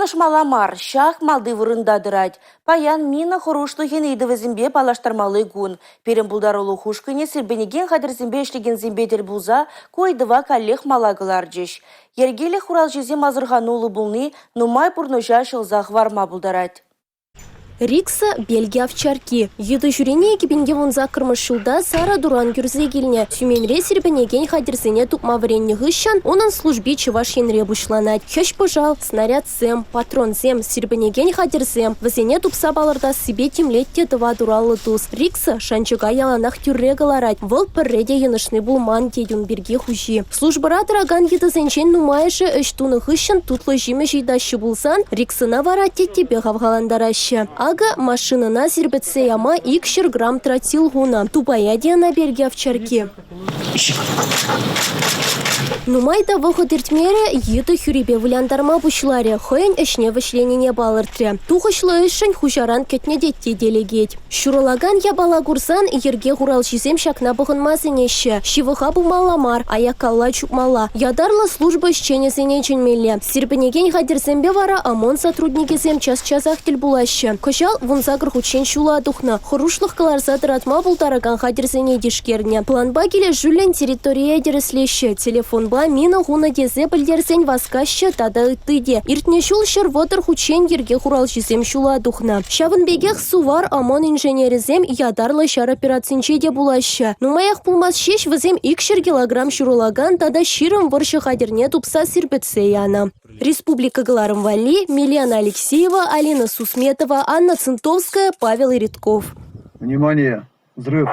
Йӑнӑшмалла мар, ҫак малти вырӑнта тӑрать. Паян мина хӑрушлӑхӗн ыйтӑвӗсемпе паллаштармалли кун. Пирӗн пултарулӑх ушкӑнӗ сирпӗнекен хатӗрсемпе ӗҫлекенсемпе тӗл пулса ку ыйтӑва каллех мала кӑларчӗҫ. Йӗркелӗх хуралҫисем асӑрхануллӑ пулни нумай пурнӑҫа ҫӑлса хӑварма пултарать. Рикса – Бельги овчарки. Йытӑ ҫурине 2018-мӗш ҫулта Сарӑ Туран кӳрсе килнӗ. Тюменьре сирпӗнекен хатӗрсене тупма вӗреннӗ хыҫҫӑн унӑн служби Чӑваш Енре пуҫланать. Хӗҫ-пӑшал, снарядсем, патронсем, сирпӗнекен хатӗрсем – вӗсене тупса палӑртассипе тимлет те тӑват ураллӑ тус. Рикса шанчӑка яланах тӳрре кӑларать. Вӑл пӗрре те йӑнӑшни пулман, тет ун пирки хуҫи. Службӑра тӑракан йытӑсенчен нумайӑшӗ ӗҫ тунӑ хыҫҫӑн тутлӑ ҫимӗҫ ыйтаҫҫӗ пулсан, Риксӑна вара теттепе хавхалантараҫҫӗ. Акӑ, машинӑна сирпӗтсе яма 200 грамм тротил хунӑ. Тупаять-и ӑна Бельги овчарки? Нумай та вӑхӑт иртмерӗ, йытӑ хӳрипе вылянтарма пуҫларӗ, хӑйӗн ӗҫне вӗҫленине палӑртрӗ. Тухӑҫлӑ ӗҫшӗн хуҫаран кӗтнӗ тетте те лекет. Ҫурӑлакан япала курсан йӗрке хуралҫисем ҫакна пӑхӑнма сӗнеҫҫӗ. Ҫывӑха пымалла мар, аяккалла чупмалла. Ятарлӑ служба ӗҫченӗсене чӗнмелле. Сирпӗнекен хатӗрсемпе вара ОМОН сотрудникӗсем час-часах тӗл пулаҫҫӗ. Кӑҫал 18 хутчен ҫула тухнӑ, хӑрушлӑх кӑларса тӑратма пултаракан хатӗрсене тишкернӗ. Планпа килӗшӳллӗн территорие тӗрӗслеҫҫӗ, телефонпа мина хунӑ тесе пӗлтерсен васкаҫҫӗ тата ытти те. Иртнӗ ҫул 130 хутчен йӗрке хуралҫисем ҫула тухнӑ. Ҫавӑн пекех Сувар ОМОН инженерӗсем ятарлӑ ҫар операцинче те пулаҫҫӗ. Нумаях пулмасть ҫеҫ вӗсем 200 килограмм ҫурӑлакан тата 20 вӑрҫӑ хатӗрне тупса сирпӗтсе янӑ. Республика кӑларӑм валли Милена Алексеева, Алина Сусметова, Анна Цинтовская, Павел Иритков. Внимание! Взрыв!